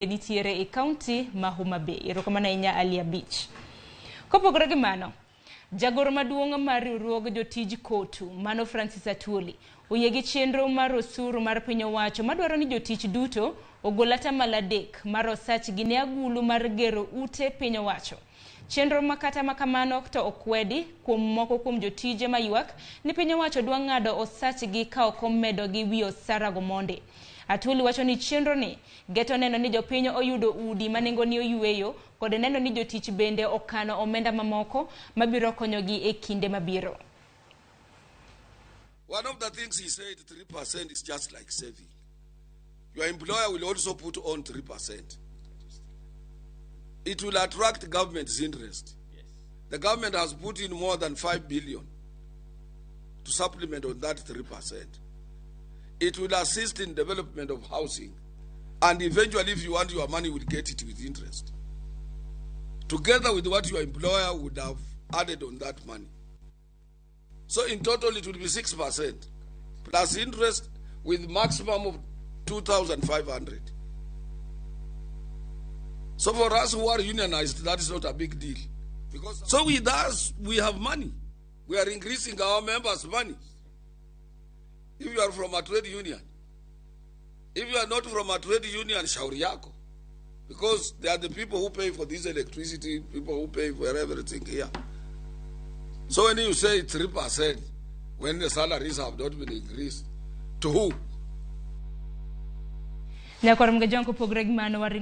Nitiere e kaunti ma Homa Bay. Erokamano ahinya Ali Abich. Kopogore gi mano, jagoro maduong' mar riwruog jotij KOTU, mano Francis Atwoli, oyie gi chenro mar osuru mar piny owacho madwaro ni jotich duto ogol atamalo 3 mar osachgi ne agulu mar gero ute piny owacho. Chenro ma kata ma kamano to okwedi kuom moko kuom jotije maywak ni piny owacho dwa ng'ado osachgi ka ok omedogi wi osara go mondi. Atwoli wacho ni chenro ni geto neno ni jopiny oyudo udi ma nengoni oyueyo kod neno ni jotich bende okano omenda mamoko mabiro konyogi e kinde mabiro. One of the things he said, 3% is just like saving. Your employer will also put on 3%. It will attract government's interest. Yes. The government has put in more than 5 billion to supplement on that 3%. It will assist in development of housing. And eventually, if you want your money, you will get it with interest. Together with what your employer would have added on that money. So in total, it will be 6% plus interest with maximum of 2,500. So for us who are unionized, that is not a big deal. Because so with us, we have money. We are increasing our members' money. If you are from a trade union. If you are not from a trade union, shauri yako. Because they are the people who pay for this electricity, people who pay for everything here. So when you say 3%, when the salaries have not been increased, to who? Nyakwar Mgajong kopogore gi mano.